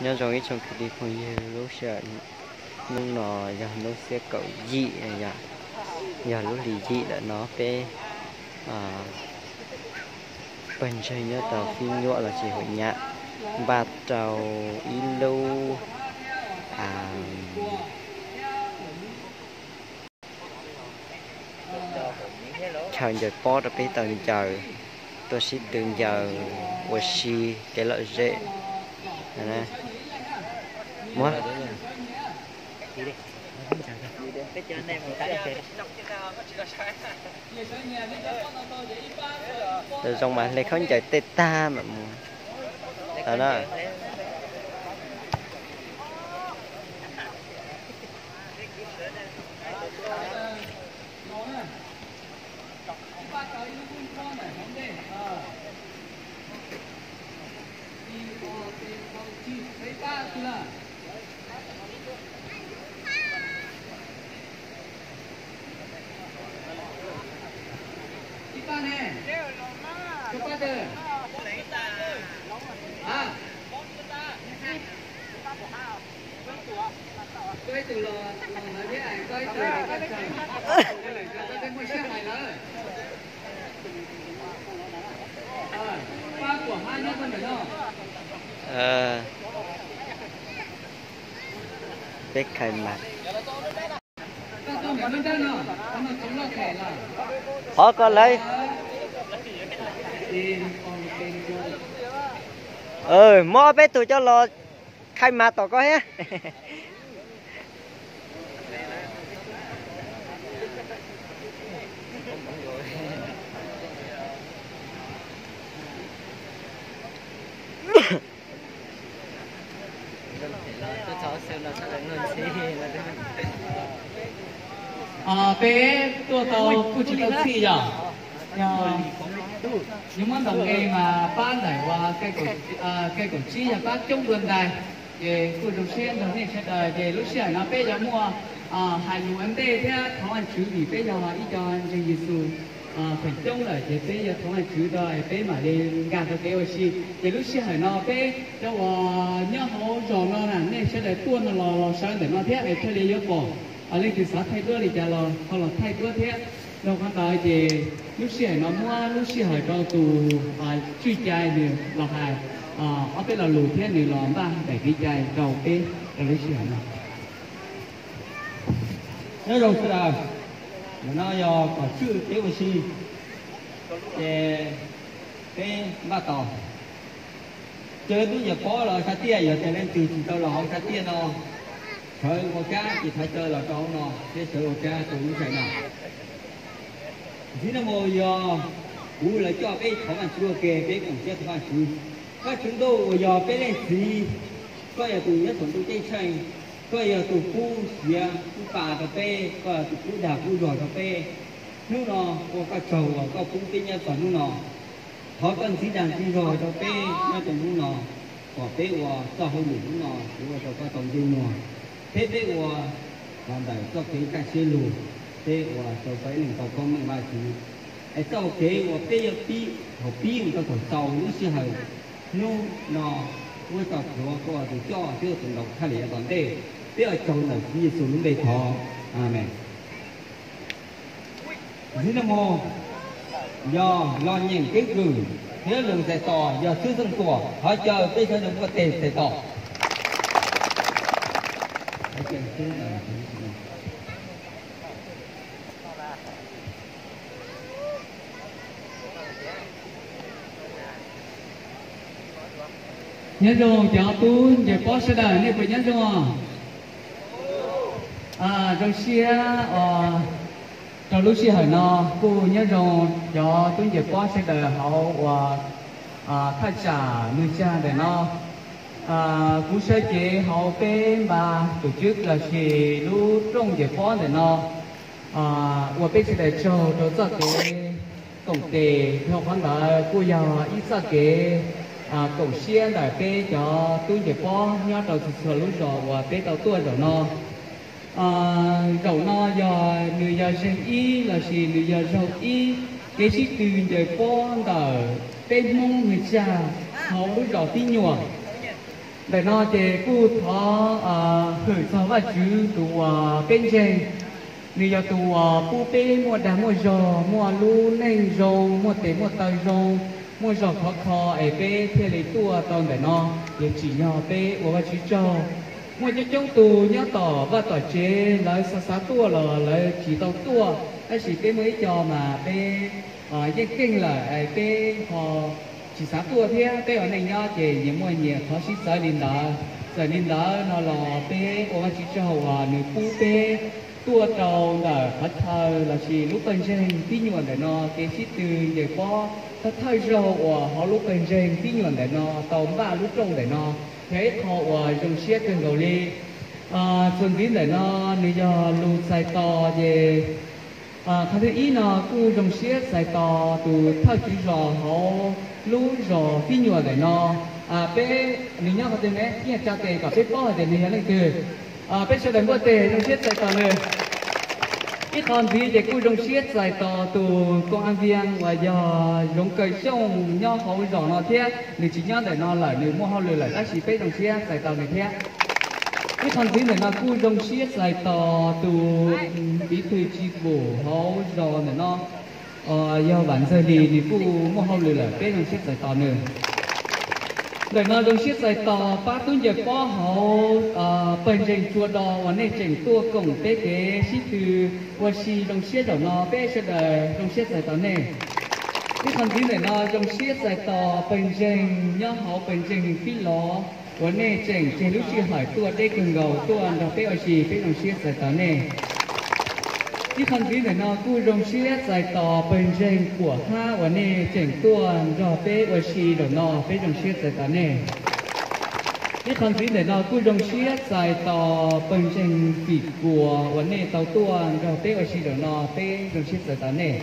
Nyob zoo ib tsoom kwv tij phooj ywg, lub sij hawm hnub no yog hnub xiab kaum yim, yog lub hlis yim lawm no peb pawg ntseeg nyob rau Fib Nyuam los sis Huam Nyab npaj rau ib lub chaw ncaws pob rau peb tau ncaws, tuaj sib tw ncaws ua si kev lom zem. Muab zoo mas hle khaub ncaws tej tag mam mus tau na. Peb khai maj. Qhov ko lawv, muab ob peb tug coj los khai maj tom ko thiab. Peb tuaj tau kuj tsis tau txhij yom. Yog muab ntaus nqe mas pab ntawm uas kaij kaum tsib yog pab coob dua ntais, ces kuj zoo siab nrog nej sawv daws. Ces lub sij hawm no peb yuav muaj hais lus ua ntej thiab thov Vajtswv vim peb yog ib co ntseeg Yexus feem coob lawm, ces peb yuav thov Vajtswv rau peb mam li nkag rau kev ua si. Ces lub sij hawm no peb cov uas nyob hauv zos no na, nej sawv daws tuaj no los los sawv ntawm no thiab es thiaj li yuav pom leej twg xav thaij duab li cas los ho los thaij duab thiab. Rau qhov ntawd ces lub sij hawm no muab lub sij hawm rau tus tswj cai nws los hais ob peb lo lus thiab nws los npaj daim kev cai rau peb rau lub sij hawm no. Nyob zoo sawv daws, ntawm no yog kom tswj kev ua si, ces peb npaj tos. Cov tub ncaws pob los sab tiaj, yog tias leej twg tsis tau los hauv sab tiaj no, sawv ua kab ces thov caw los rau hauv no thiab sawv ua kab rau lub sij hawm no. Ntxiv no mus yog kuv lawv coj peb thov Vajtswv ua ke, peb koom siab thov Vajtswv. Vajtswv ntuj uas yog peb leej txiv, koj yog tus nyob saum ntuj ceeb tsheej, koj yog tus pub siav pub pa rau peb, koj yog tus pub dag pub zog rau peb. Hnub no ua koj tsaug uas koj pub peb nyob txog hnub no. Thov koj ntxiv dag ntxiv zog rau peb nyob rau hnub no, kom peb ua txoj hauj lwm hnub no yuav ua rau koj tau ntsej muag, thiab peb ua los ntawm txoj kev kaj siab lug, peb ua rau peb neeg tau koob meej Vajtswv. Es txoj kev uas peb yuav pib thaum pib mus rau thaum xaus lub sij hawm hnub no, muab tso plhuav koj tus coj thiab tus ntaus thaj lem yav tom ntej. Peb ua tsaug ntawm Tswv Yexus lub npe thov, Amees. Ntxiv no mus yog los nyeem keeb kwm thiab lus txais tos yog Xwb Xeej Tuam, thov caw peb sawv daws npuaj teg txais tos. Nyob zoo cov tub ncaws pob sawv daws, nej puas nyob zoo? Zoo siab rau lub sij hawm no kuj nyob zoo cov tub ncaws pob sawv daws hauv uas thaj tsam Nws Tsa ntawm no. Kuv sawv cev hauv peb npas tus cwb lossis lub rooj ncaws pob ntawm no ua peb sawv daws tsaug rau txoj kev koom tes, yog qhov ntawd kuj yog ib txoj kev koom siab ntawm peb cov tub ncaws pob nyob rau txhua txhua lub zos uas peb tau tuaj zaum no. Zaum no yog nws yog zeeg ib lossis nws yog zaug ib kev sib tw ncaws pob ntawm peb Hmoob Nws Tsa hauv lub zos Fib Nyuam. Ntawm no ces kuj thov hwm txog Vajtswv tus uas peb ntseeg, nws yog tus uas pub peb muaj dag muaj zog, muaj lub neej zoo, muaj tes muaj taw zoo, muaj zog khov kho es peb thiaj li tuaj tau ntawm no. Ces tsim nyog peb ua Vajtswv tsaug. Muaj coob coob tus nyob tom vaj tom tsev lawv xav xav tuaj los lawv tsis tau tuaj, tab sis peb muaj ib co mas peb yeej keej lawm es peb ho tsis xav tuaj thiab. Peb ua neej nyob ces nyias muaj nyias qhov sib txawv li ntawd. Txawm li ntawd no los peb ua Vajtswv tsaug uas nws pub peb tuaj rau ntawm qhov chaw lossis lub pawg ntseeg Fib Nyuam ntawm no, kev sib tw ncaws pob thawj thawj zaug uas hauv lub pawg ntseeg Fib Nyuam ntawm no tau npaj lub rooj ntawm no, yog ib qho uas zoo siab kawg nkaus li. Txuas ntxiv ntawm no nws yog lus txais tos ces qhov thib ib no kuj zoo siab txais tos tus thawj tswv zos hauv lub zos Fib Nyuam ntawm no. Peb, nws nyob qhov twg ne, ib nyuag tsa tes kom peb paub hais tias nws yog leej twg. Peb sawv daws npuaj tes zoo siab txais tos nws. Ib qho ntxiv ces kuj zoo siab txais tos tus koo a vias uas yog Zoov Kaws Xyooj nyob hauv zos no thiab, nws tsis nyob ntawm no lawm, nws muaj hauj lwm lawm, tab sis peb zoo siab txais tos nws thiab. Ib qho ntxiv ntawm no kuj zoo siab txais tos tus piv thwj tsis pum hauv zos ntawm no, yog Vam Ntxawg Lis, nws kuj muaj hauj lwm lawm, peb zoo siab txais tos nws. Ntawm no zoo siab txais tos pab tub ncaws pob hauv pawg ntseeg Tsua Do uas nej tseem tuaj koom peb kev sib tw ua si zoo siab zaum no, peb sawv daws zoo siab txais tos nej. Ib qho ntxiv ntawm no zoo siab txais tos pawg ntseeg nyob hauv pawg ntseeg Fib Lov uas nej tseem tseg lub sij hawm tuaj deb kawg nkaus tuaj nrog peb ua si, peb zoo siab txais tos nej. Ib qho ntxiv ntawm no kuj zoo siab txais tos pawg ntseeg Kuam Hab uas nej tseem tuaj nrog peb ua si zaum no, peb zoo siab txais tos nej. Ib qho ntxiv ntawm no kuj zoo siab txais tos pawg ntseeg Fim Kuas uas nej tau tuaj nrog peb ua si zaum no, peb zoo siab txais tos nej.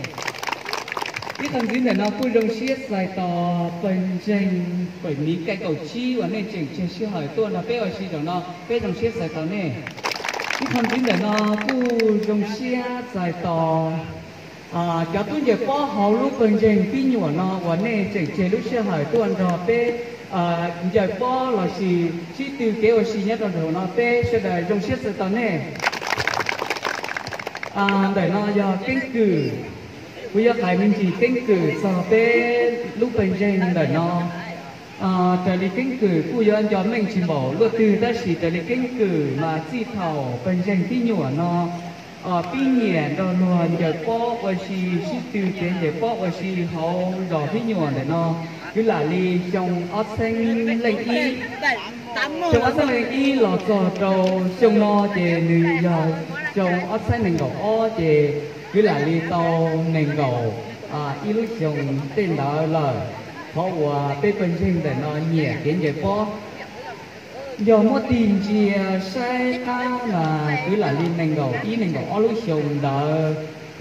Ib qho ntxiv ntawm no kuj zoo siab txais tos pawg ntseeg Pawg Miv Kaim Kaum Tsib uas nej tseem tseg sij hawm tuaj nrog peb ua si zaum no, peb zoo siab txais tos nej. Ib qho ntxiv ntawm no kuj zoo siab txais tos cov tub ncaws pob hauv lub pawg ntseeg Fib Nyuam no uas nej tseem tseg lub sij hawm tuaj nrog peb ncaws pob lossis sib tw kev ua si nyob rau zaum no, peb sawv daws zoo siab txais tos nej. Ntawm no yog keeb kwm, kuv yuav hais me ntsis keeb kwm txog peb lub pawg ntseeg ntawm no. Raws li keeb kwm kuj yuav nco meej tsis npaum luaj twg, tab sis raws li keeb kwm mas txij thaum pawg ntseeg Fib Nyuam no pib nyiam nrog luag ncaws pob ua si, sib tw kev ncaws pob ua si hauv zos Fib Nyuam ntawm no, kwv lam li xyoo ob txhiab leej ib, xyoo ob txhiab leej ib los txog rau xyoo no ces nws yog xyoo ob txhiab nees nkaum ob ces kwv lam li tau nees nkaum ib lub xyoo tej ntawd lawm. Qhov uas peb pawg ntseeg ntawm no nyiam kev ncaws pob, yog muab tig ntsia saib qab mas kwv lam li nees nkaum ib nees nkaum ob lub xyoo ntawd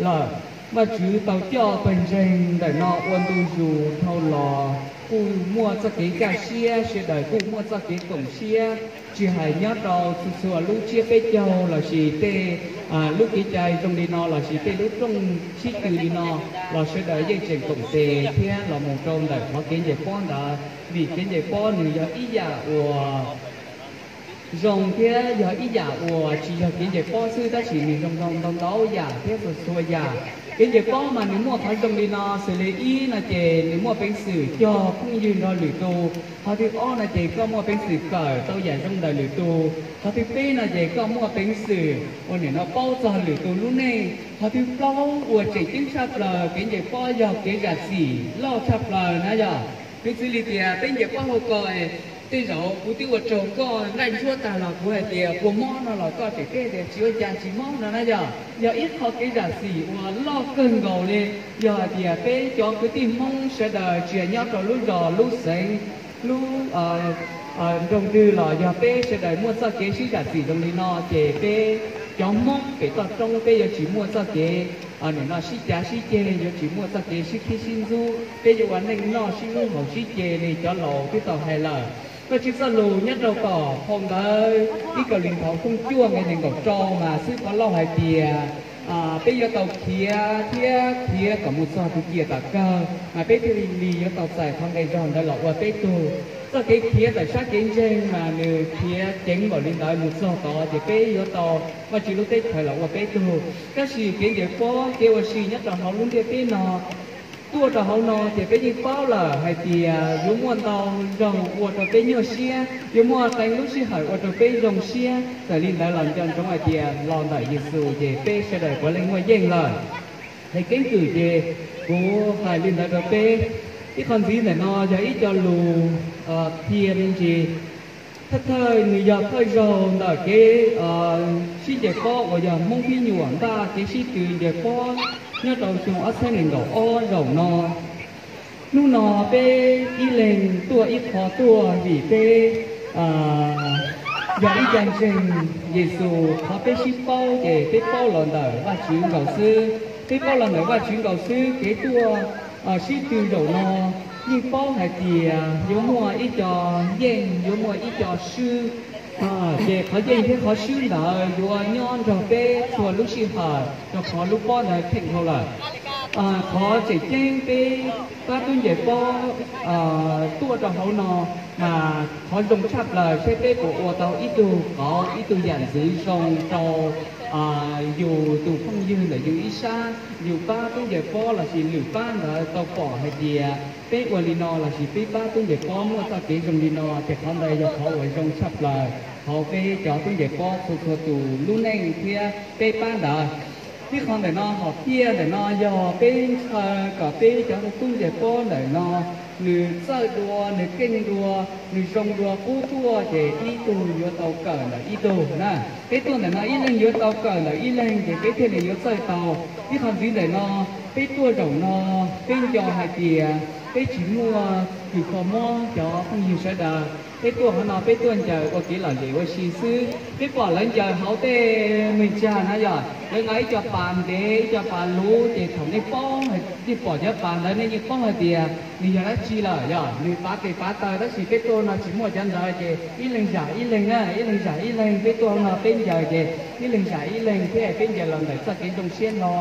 lawm. Vajtswv tau coj pawg ntseeg ntawm no ua ntu zus dhau los kuj muaj txoj kev kaj siab, sawv daws kuj muaj txoj kev koom siab, tsis hais nyob rau txhua txhua lub tsiab peb caug lossis tej lub kev cai zoo li no lossis tej lub rooj sib tw li no los sawv daws yeej tseem koom tes thiab los mus rau ntawm qhov kev ncaws pob ntawd, vim kev ncaws pob nws yog ib yam uas zoo thiab yog ib yam uas tsis yog kev ncaws pob xwb tab sis nws zoo ntau ntau yam thiab txhua txhua yam. Kev ncaws pob mas nws muaj qhov zoo li no, xws li ib no ces nws muaj peev xwm cog phooj ywg nrog lwm tus, qhov thib ob no ces koj muaj peev xwm kawm tau yam zoo ntawm lwm tus, qhov thib peb no ces koj muaj peev xwm ua nim no paub txog lwm tus lub neej, qhov thib plaub uas tseem ceeb tshaj plaws kev ncaws pob yog kev zam txim loj txhaj plaws na yog. Piv txwv li tias peb ncaws pob hauv ko, tej zaum kuv twb ua raug koj nqaij ntsuab tag los kuv hais tias puas mob no los koj tseem teb tias tsis ua cas tsis mob no na yog. Yog ib qho kev zam txim uas loj kawg nkaus li. Yog hais tias peb cov kwv tij Hmoob sawv daws tsis hais nyob rau lub zos lub xeev, lub nroog twg los yog peb sawv daws muaj txoj kev sib zam txim zoo li no ces peb cov Hmoob pem toj roob peb yuav tsis muaj txoj kev nim no sib cav sib ceg, yuav tsis muaj txoj kev sib khib sib ntxub, peb yuav ua neej noj sib hlub haus sib ce li cov laus twb tau hais lawm. Vajtswv txoj lus nyob rau tom phau ntawv ib Kauleethaus tshooj cuaj nqe nees nkaum rau mas xwb qhov lauj hais tias peb yuav tau khiav thiab khiav kom mus txog tus ciam tom kawg mas peb thiaj li yuav tau txais qhov nqi zog ntawd los ua peb tug. txoj kev khiav tawm sab kev ntseeg mas nws khiav ceev npaum li ntawd mus txog tod ces peb yuav tau Vajtswv lub teb chaws los ua peb tug. Tab sis kev ncaws pob kev ua si nyob rau hauv lub ntiaj teb no tuaj rau hauv no ces peb yeej paub lawm hais tias yuav muaj ntau zaus ua rau peb nyuaj siab, yuav muaj qee lub sij hawm ua rau peb zoo siab. Txawm li ntawd los nco ntsoov hais tias los ntawm Yexus ces peb sawv daws puav leej muaj yeej lawm. Hais keeb kwm ces kuv hais li ntawd rau peb. Ib qho ntxiv ntawm no yog ib co lus qhia me ntsis. Thawj thawj nws yog thawj zaug ntawm kev sib ncaws pob uas yog Hmoob Phib Nyuam npaj kev sib tw ncaws pob nyob rau xyoo ob txhiab nees nkaum ob zaum no. Hnub no peb ib leeg tuaj ib qho tuaj vim peb yog ib co ntseeg Yexus, qhov peb sib paub ces peb paub los ntawm Vajtswv nkaus xwb. Peb paub los ntawm Vajtswv nkaus xwb, kev tuaj sib tw zaum no yeej paub hais tias yuav muaj ib co yeej, yuav muaj ib co swb. Ces qhov yeej thiab qhov swb ntawd yuav nyob nrog peb txhua lub sij hawm rau qhov lub pob ntawd kheej dhau lawm. Qhov tseem ceeb peb pab tub ncaws pob tuaj rau hauv no mas qhov zoo tshaj plaws seb peb puas ua tau ib tug qauv, ib tug yam ntxwv zoo rau yus tus phooj ywg ntawm yus ib sab, yus pab tub ncaws pob lossis lwm pab ntawd tau pom hais tias peb ua li no lossis peb pab tub ncaws pob muaj txoj kev zoo li no ces qhov ntawd yog qhov uas zoo tshaj plaws hauv peb cov tub ncaws pob txhua txhua tus lub neej thiab peb pab ntawd. Ib qho ntawm no hom phiaj ntawm no yog peb ntshaw kom peb cov tub ncaws pob ntawm no nws txawj dua, nws keej dua, nws zoo dua qub tuaj ces ib tug yuav tau kawm ntawm ib tug na. Peb tuaj ntawm no ib leeg yuav tau kawm ntawm ib leeg ces peb thiaj li yuav txawj tau. Ib qho ntxiv ntawm no, peb tuaj zaum no peb nco hais tias peb tsis muaj kws kho mob cov phooj ywg sawv daws. Peb tuaj hauv no peb tuaj ncaws ua kev lom zem ua si xwb. Peb pom lawv ncaws hauv tej me tsag na yog lawv nqa ib co pas ntev ib co pas luv ces thaum nej paub, nej pom cov pas ntawd nej yeej paub hais tias nws yog dab tsi lawm, yog nws pav tes pav taw. Tab sis peb tuaj no tsis muaj cov ntawd ces ib leeg zam ib leeg na, ib leeg zam ib leeg. Peb tuaj no peb ncaws ces ib leeg zam ib leeg thiab peb ncaws los ntawm txoj kev zoo siab hlo.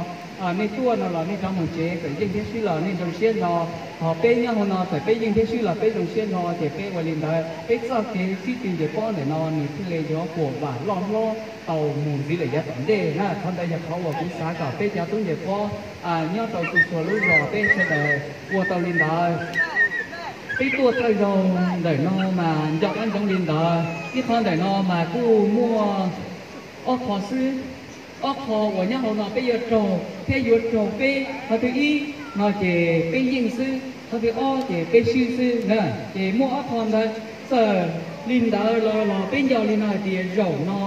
Nej tuaj no los nej rov mus tsev txawm yeej thiab swb los nej zoo siab hlo, ho peb nyob hauv no txawm peb yeej thiab swb los peb zoo siab hlo ces peb ua li ntawd peb txoj kev sib tw ncaws pob ntawm no nws thiaj li yuav puas vam loj hlob tau mus ntxiv lawm yav tom ntej na. Qhov ntawd yog qhov uas kuv xav kom peb cov tub ncaws pob nyob rau txhua txhua lub zos peb sawv daws ua tau li ntawd. Peb tuaj thawj zaug ntawm no mas nco qab ntsoov li ntawd. Ib qhov ntawm no mas kuj muaj ob qho xwb. Ob qho uas nyob hauv no peb yuav raug thiab yuav raug peb. Qhov thib ib no ces peb yeej xwb, qhov thib ob ces peb swb xwb na. Ces muaj ob qho ntawd, txawm li ntawd los los peb nco li no hais tias zaum no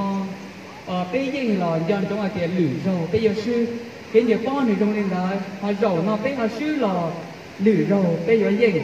peb yeej los nco ntsoov hais tias lwm zaug peb yuav swb. Kev ncaws pob nws zoo li ntawd, ho zaum no peb ho swb los lwm zaug peb yuav yeej.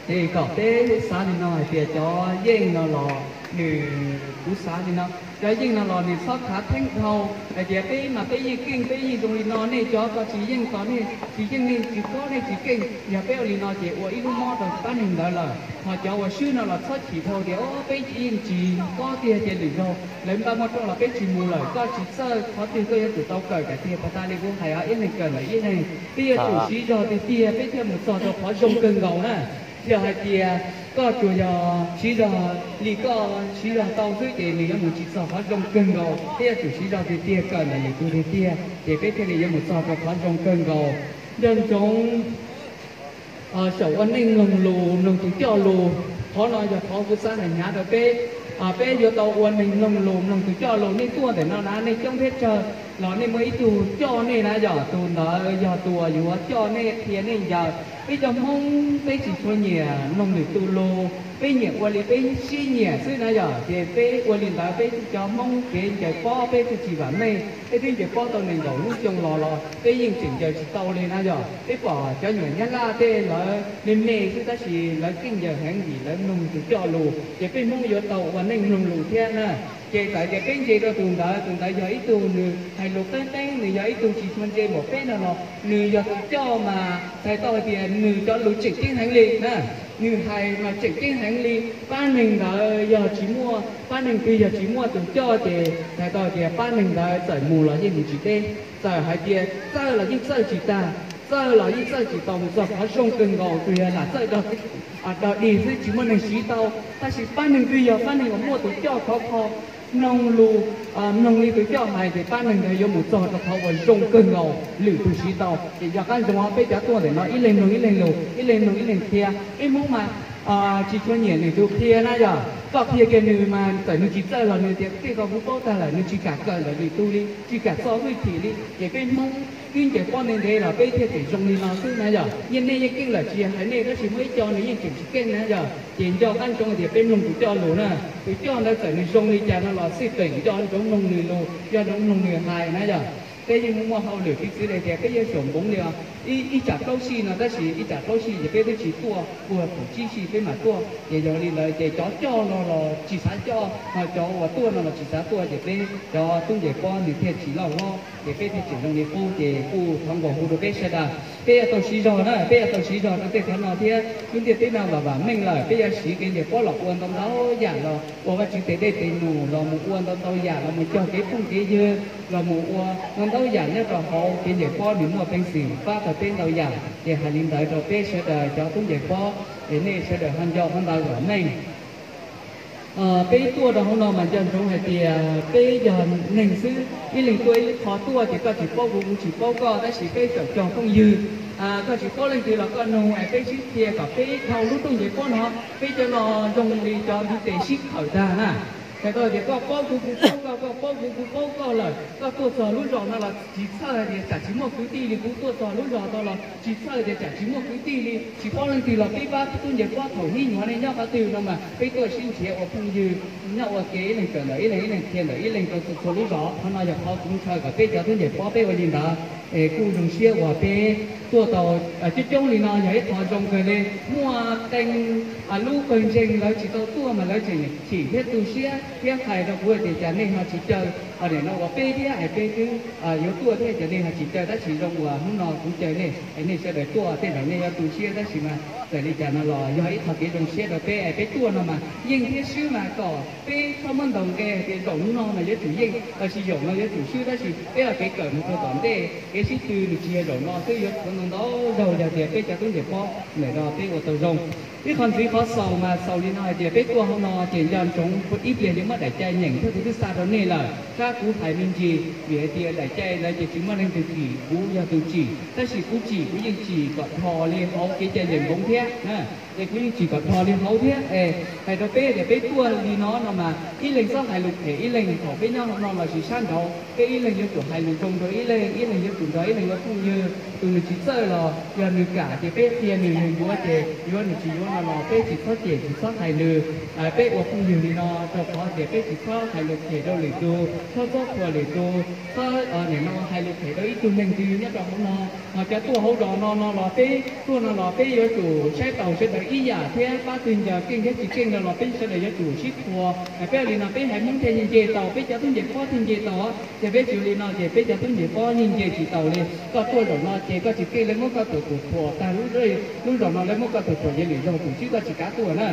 Es kom peb xav li no hais tias cov yeej no los nws, kuv xav li no, cov yeej no los nws txhob khav theeb dhau hais tias peb mas peb yeej keej peb yeej zoo li no, nej cov ko tsis yeej tos nej tsis yeej nej tsis kob nej tsis keej. Yog peb ua li no ces ua ib lub mob rau pab neeg ntawd lawm. Ho cov uas swb no los txhob chim dhau tias o peb yeej tsis kob tiag ces lwm zaug lawv npaj muaj rooj los peb tsis mus lawm. Koj tsis txawj qhov twg koj yuav tsum tau kawm kom tiag. Puas tas li kuv hais, ib leeg kawm ntawm ib leeg. Peb yuav tsum siv zog tiag tiag peb thiaj mus txog rau qhov zoo kawg nkaus na. Yog hais tias koj tsuas yog siv zog li koj siv zog tau xwb ces nws yuav mus tsis txog qhov zoo kawg nkaus. Peb yuav tsum siv zog tiag tiag kawm ntawm lwm tus tiag tiag ces peb thiaj li yuav mus txog rau qhov zoo kawg nkaus. Nco ntsoov saum ua neej mloog lus mloog tus coj lus. Qhov no yog qhov kuv xav hais hnyav rau peb. Peb yuav tau ua neeg mloog lus mloog tus coj lus. Nej tuaj ntawm no na nej coob thiab tsawg los nej muaj ib tug coj nej na, yog tus ntawd yog tus uas yuav coj nej qhia nej ncaws. Peb cov Hmoob peb tsis tshua nyiam mloog lwm tus lus, peb nyiam ua li peb sib nyiam xwb na yom. Ces peb ua li ntawd peb cov Hmoob kev ncaws pob peb thiaj tsis vam meej. Peb twb ncaws pob tau nees nkaum lub xyoo los los peb yeej tseem ncaws tsis tau li na yom. Peb pom cov nyuam Nyab Laj tej lawv me me xwb tab sis lawv keej ncaws heev vim lawv mloog tus coj lus. Ces peb Hmoob yuav tau ua neej mloog lus thiab na. Ces txawm tias peb ntse rau tus ntawd, tus ntawd yog ib tug nws hais lus qeeb qeeb, nws yog ib tug tsis tshua ntse npaum peb no los nws yog tus coj mas txhais tau hais tias nws cov lus tseem ceeb heev li na. Nws hais mas tseem ceeb heev li. Pab neeg ntawd yog tsis muaj, pab neeg twg yog tsis muaj tus coj ces txhais tau hais tias pab neeg ntawd txawm mus los yeej mus tsis deb, txawm hais tias txawj los yeej txawj tsis tag. Txawj los yeej txawj tsis tau mus txog qhov zoo kawg nkaus, tsuas yog lam txawj dog dig xwb tsis muaj neeg siv tau. Tab sis pab neeg twg yog pab neeg uas muaj tus coj khov kho, mloog lus, mloog li tus coj hais ces pab neeg ntawd yuav mus txog rau qhov uas zoo kawg nkaus lwm tus siv tau. Ces nco qab ntsoov peb cov tuaj ntawm no ib leeg mloog ib leeg lus, ib leeg mloog ib leeg qhia. Peb Hmoob mas tsis tshua nyiam lwm tus qhia na yog. Koj qhia kiag nws mas txawm nws tsis txawj los nws tias tej ko kuv paub tag lawm, nws tsis kam kawm ntawm lwm tus li, tsis kam txo hwj chim li. Ces peb Hmoob twb ncaws pob ntev ntev los peb thiaj tseem zoo li no xwb na yog. Yeej nej yeej keej lawm tsis yog hais nej, tab sis muaj ib co nws yeej tseem tsis keej na yog. Ces nco qab ntsoov tias peb mloog tus coj lus na, tus coj ntawd txawm nws zoo li cas no los xij peem nco ntsoov mloog nws lus, nco ntsoov mloog nws hais na yog. Peb yeej muaj hauj lwm piv txwv li tias peb yuav xyaum npoov li os, ib tsam plaub sij no tab sis ib tsam plaub sij ces peb twb tsis tuaj, puag thaum tsib sij peb mam tuaj. Ces yog li ntawd ces cov coj no los tsis xav coj, ho cov uas tuaj no los tsis xav tuaj, ces peb cov tub ncaws pob nws thiaj tsis loj hlob, ces peb thiaj tseem zoo li qub. Ces kuj thov nkaus hu rau peb sawv daws, peb yuav tau siv zog na, peb yuav tau siv zog rau tej qhov no thiab. Lub ntiaj teb no vam vam meej lawm, peb yuav siv kev ncaws pob los ua ntau ntau yam los ua Vajtswv tes dej tes num, los mus ua ntau ntau yam, los mus cog kev phooj kev ywg, los mus ua ntau ntau yam nyob rau hauv kev ncaws pob nws muaj peev xwm pab tau peb ntau yam. Ces hais li ntawd rau peb sawv daws cov tub ncaws pob, es nej sawv daws ho nco qhov ntawd vam meej. Peb tuaj rau hauv no mas nco ntsoov hais tias peb yog neeg xwb, ib leeg tuaj ib lub qho tuaj, ces koj tsis paub kuv, kuv tsis paub koj, tab sis peb txawm cog phooj ywg. Koj tsis paub leej twg los koj nug es peb sib qhia kom peb dhau lub rooj ncaws pob no, peb cov no zoo li cov ntiv tes sib khawm tag na. Hais tau tias koj paub kuv, kuv paub koj, koj paub kuv, kuv paub koj lawm, koj tuaj txog lub zos no los tsis txhawj hais tias tsam tsis muaj kwv tij li, kuv tuaj txog lub zos no los tsis txhawj tias tsam tsis muaj kwv tij li, tsis paub leej twg los peb pab tub ncaws pob thaum hnub nyoog nej nyob qhov twg no mas peb tuaj sib nrhiav ua phooj ywg, nyob ua ke ib leeg kawm ntawm ib leeg, ib leeg qhia ntawm ib leeg rau txhua txhua lub zos. Qhov no yog qhov kuv ntshaw kom peb cov tub ncaws pob peb ua li ntawd. Es kuj zoo siab uas peb tuaj tau coob coob li no yog ib qho zoo kawg li. Muaj qee lub pawg ntseeg lawv tsis tau tuaj mas lawv tseem chim thiab tu siab thiab hais rau kuv tias cas nej ho tsis caw, nim no uas peb thiab es peb twb yuav tuaj thiab cas nej ho tsis caw, tab sis zoo uas hnub no kuv caw nej es nej sawv daws tuaj, tej zaum nej yuav tu siab tab sis mas txawm li cas no los yog ib qho kev zoo siab rau peb es peb tuaj no mas yeej thiab swb mas kom peb txhob muab ntaus nqe hais tias zaum no mas yuav tsum yeej los sis zaum no yuav tsum swb, tab sis peb ua kev kawm mus rau tom ntej, kev sib tw nws tsis yog zaum no xwb, yuav tshuav ntau ntau zaug yog tias peb cov tub ncaws pob ntawm no peb ua tau zoo. Ib qho ntxiv qhov xaus mas xaus li no hais tias peb tuaj hauv no ces nco ntsoov ib pliag yuav muab daim cai nyeem thiab kuv twb xa rau nej lawm, tab kuv hais me ntsis vim hais tias daim cai ntawd ces tsis muaj leej twg tsim, kuv yog tus tsim, tab sis kuv tsim kuv yeej tsim kom dhos li hauv kev cai nyeem npoov thiab. Es kuv yeej tsim kom dhos li hauv thiab es hais rau peb tias peb tuaj li no no mas ib leeg txhob hais lus phem ib leeg, thaum peb nyob hauv no los sis sab nraud peb ib leeg yuav tsum hais lus zoo rau ib leeg, ib leeg yuav tsum nrog ib leeg ua phooj ywg. Tus nws tsis txawj los yog nws kam ces peb qhia nws, nws yuav ces yuav, nws tsis yuav no los peb tsis txhob cem tsis txhob hais nws. Peb ua phooj ywg li no rau qhov tias peb tsis txhob hais lus phem rau lwm tus, txhob txob thuam lwm tus, txhob nim no hais lus phem rau ib tug neeg twg nyob rau hauv no. Ho cov tuaj hauv zos no no los peb tuaj no los peb yuav tsum saib taus sawv daws ib yam thiab pab twg ncaws keej thiab tsis keej no los peb sawv daws yuav tsum sib thuam. Peb ua li no peb haiv Hmoob thiaj nce tau, peb cov tub ncaws pob thiaj nce tau. Ces peb tsis ua li no ces peb cov tub ncaws pob yeej nce tsis taus li. Koj tuaj zaum no ces koj tsis keej lawv muab koj tus thuam tag, lub zos no lawv muab koj tus thuam ces lwm zaug tus tswb koj tsis kav tuaj na.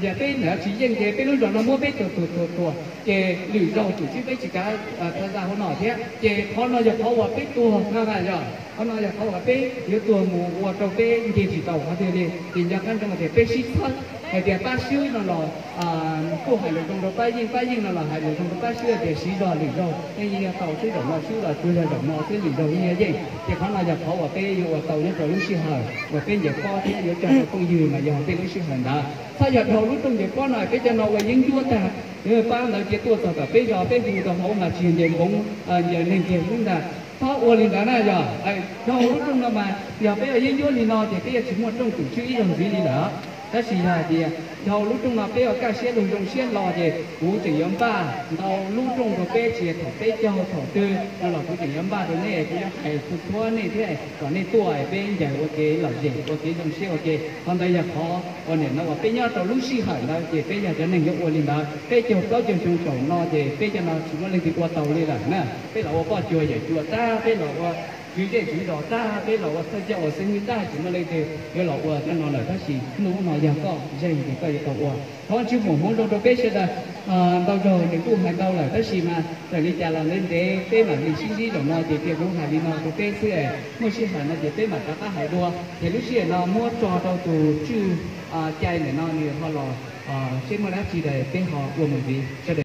Yog peb ntawd tsis yeej ces peb lub zos no muab peb tus thuam thuam ces lwm zaug tus tswb peb tsis kav tham gia hauv no thiab. Ces qhov no yog qhov uas peb tuag no na yog, qhov no yog qhov uas peb yuav tuag mus ua rau peb nce tsis tau qhov twg li. Ces nco qab ntsoov tias peb sib txhawb hais tias pab swb no los kuj hais lus zoo rau pab yeej, pab yeej no los hais lus zoo rau pab swb tias siv zog lwm zaug yeej yeej yuav tau xwb, zaum no swb los tsuas yog zaum no xwb, lwm zaug yeej yuav yeej. Ces qhov no yog qhov uas peb yuav ua tau nyob rau lub sij hawm uas peb ncaws pob thiab yuav cog rau phooj ywg mas yog tej lub sij hawm ntawd. Txhob yog dhau lub rooj ncaws pob no peb cov no ua yeeb ncuab tag, pab ntawd cia tuaj txog tom peb zos peb hu rau hauv mas tsis yog ncaws npoov, ncaws neeg kiag xwb ntag. Txhob ua li ntawd na yog. Dhau lub rooj no mas yog peb ua yeeb ncuab li no ces peb yuav tsis muaj rooj tus tswb ib zaug ntxiv li lawm. Tab sis yog hais tias dhau lub rooj no peb ua kaj siab lug zoo siab hlo ces kuv tseem yuav npaj ntau lub rooj rau peb, tsis yog thaum peb caug thaum twg no los kuv tseem yuav npaj rau nej, kuv yuav hais txhua txhua nej thiab kom nej tuaj peb ncaws ua kev lom zem ua kev zoo siab ua ke. Qhov ntawd yog qhov uas nim no uas peb nyob rau lub sij hawm ntawd ces peb yog cov neeg yuav ua li ntawd. Peb caug plaub caug xyoo saum no ces peb cov no tsis muaj leej twg ua tau li lawm na. Peb los ua poj cuag yawm cuag tag, peb los ua kwv zej kwv zos tag, peb los ua thawj coj ua xib hwb tag, tsis muaj leej twg yuav los ua tej no lawm, tab sis hnub no yog koj zeeg ces koj yuav tau ua. Thov Tswv foom hmoov zoo rau peb sawv daws ntau zaus, nws kuj hais ntau lawm, tab sis mas txawm li cas los ntev ntev peb mam li sib ntsib zaum no ces cia kuv hais li no rau peb xwb, muaj sij hawm no ces peb mam rov qab hais dua. Ces lub sij hawm no muab tso rau tus tswj cai ntawm no nws ho los seb muaj dab tsi peb ho ua mus ntxiv sawv